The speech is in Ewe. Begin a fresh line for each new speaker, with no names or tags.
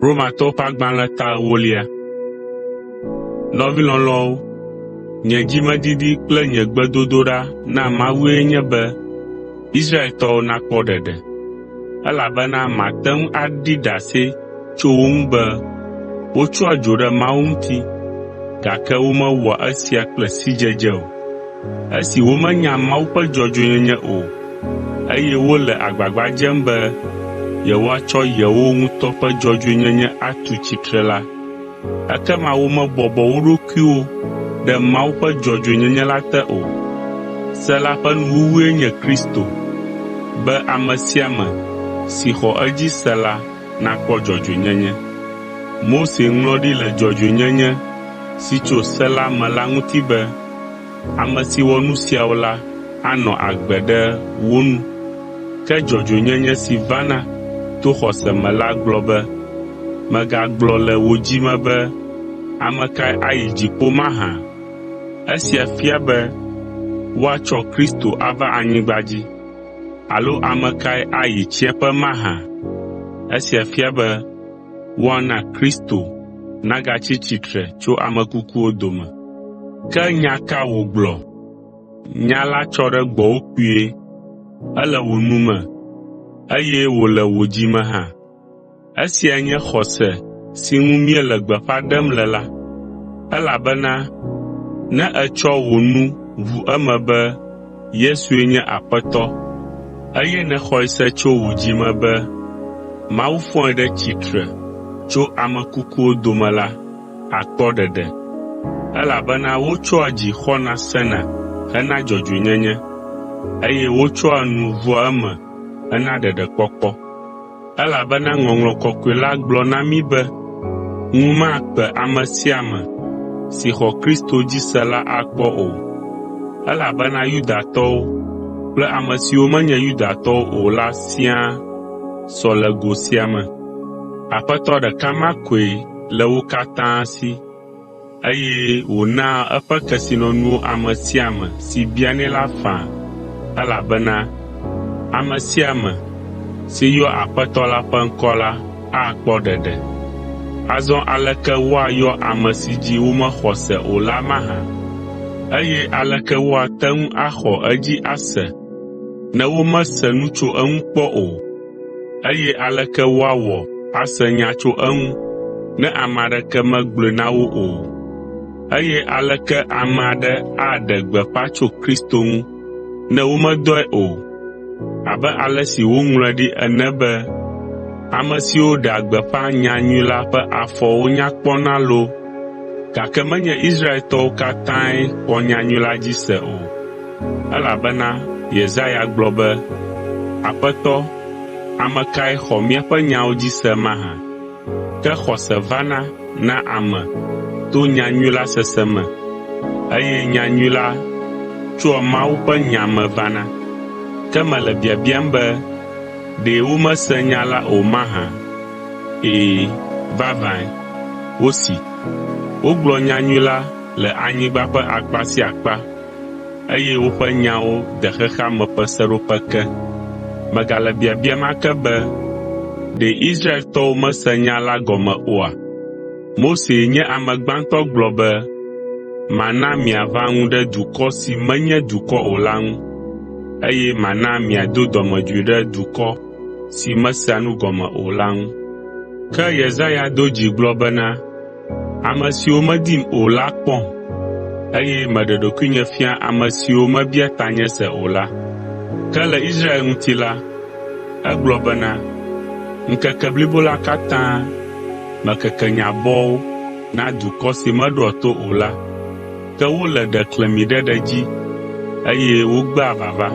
Romatɔwo ƒe agbalẽ ta ewolia. Nɔvi lɔlɔ̃awo, nye dzimedidi kple nye gbedodoɖa na Mawue nye be Israeltɔwo nakpɔ ɖeɖe. Elabena mate ŋu aɖi ɖase tso wo ŋu be wotsɔa dzo ɖe Mawu ŋuti, gake womewɔa esia kple sidzedze o. Esi womenya Mawu ƒe dzɔdzɔenyenye o, eye wole agbagba dzem be yewoatsɔ yewo ŋutɔ ƒe dzɔdzɔenyenye atu tsitre la, ekema womebɔbɔ wo ɖokuiwo ɖe Mawu ƒe dzɔdzɔenyenye la te o. Se la ƒe nuwuwue nye Kristo, be ame sia ame si xɔ edzi se la nakpɔ dzɔdzɔenyenye. Mose ŋlɔ ɖi le dzɔdzɔenyenye si tso se la me la ŋuti be, “Ame si wɔ nu siawo la anɔ agbe ɖe wo nu.” Ke dzɔdzɔenyenye si vana to xɔse me la gblɔ be, “Mègagblɔ le wò dzi me be, ‘Ame kae ayi dziƒo mahã?’ (Esia fia be woatsɔ Kristo ava anyigba dzi) alo ‘Ame kae ayi tsiẽƒe mahã?’ (Esia fia be woana Kristo nagatsi tsitre tso ame kukuwo dome.) Ke nya ka wògblɔ? Nya la tsɔ ɖe gbɔwò kpuie, ele wò nu me eye wòle wò dzi me hã. Esiae nye xɔse si ŋu míele gbeƒã ɖem le la. Elabena ne ètsɔ wò nu ʋu eme be Yesue nye Aƒetɔ, eye nèxɔe se tso wò dzi me be Mawu fɔe ɖe tsitre tso ame kukuwo dome la, àkpɔ ɖeɖe. Elabena wotsɔa dzi xɔna sena hena dzɔdzɔenyenye, eye wotsɔa nu ʋua eme hena ɖeɖekpɔkpɔ. Elabena Ŋɔŋlɔ Kɔkɔe la gblɔ na mí be, ŋu makpe ame sia ame si xɔ Kristo dzi se la akpɔ o. Elabena Yudatɔwo kple ame siwo menye Yudatɔwo o la siaa sɔ le go sia me. Aƒetɔ ɖeka ma koe le wo katã si, eye wònaa eƒe kesinɔnuwo ame sia ame si bianɛ la faa elabena ame sia ame si yɔa Aƒetɔ la ƒe ŋkɔ la akpɔ ɖeɖe. Azɔ aleke woayɔ ame si dzi womexɔ se o la mahã? Eye aleke woate ŋu axɔ edzi ase ne womese nu tso eŋu kpɔ o? Eye aleke woawɔ ase nya tso eŋu ne ame aɖeke megblɔe na wo o? Eye aleke ame aɖe aɖe gbeƒã tso Kristo ŋu ne womedɔe o? Abe ale si woŋlɔe ɖi ene be, “Ame siwo ɖea gbeƒã nyanyui la ƒe afɔwo nya kpɔna loo!” Gake menye Israeltɔwo katãe xɔ nyanyui la dzi se o, elabena Yesaya gblɔ be, “Aƒetɔ, ame kae xɔ míaƒe nyawo dzi se mahã?” Ke xɔse vana na ame to nyanyui la sese me, eye nyanyui la tsoa Mawu ƒe nya me vana. Ke mele biabiam be, ɖe womese nya la o mahã? Ɛ̃, vavãe, wosee. Wogblɔ nyanyui la le anyigba ƒe akpa sia akpa, eye woƒe nyawo de xexea me ƒe seɖoƒe ke. Megale biabiam ake be, ɖe Israeltɔwo mese nya la gɔme oa? Mosee nye ame gbãtɔ gblɔ be, “Mana miaʋã ŋu ɖe dukɔ si menye dukɔ o la ŋu, eye mana miado dɔmedzoe ɖe dukɔ si mesea nu gɔme o la ŋu.” Ke Yesaya do dzi gblɔ bena, “Ame siwo medim o la kpɔm, eye meɖe ɖokuinye fia ame siwo mebia tanye se o la.” Ke le Israel ŋuti la, egblɔ bena, “Ŋkeke blibo la katã mekeke nye abɔwo na dukɔ si meɖoa to o la, ke wole ɖeklemiɖeɖe dzi eye wogbea vava.”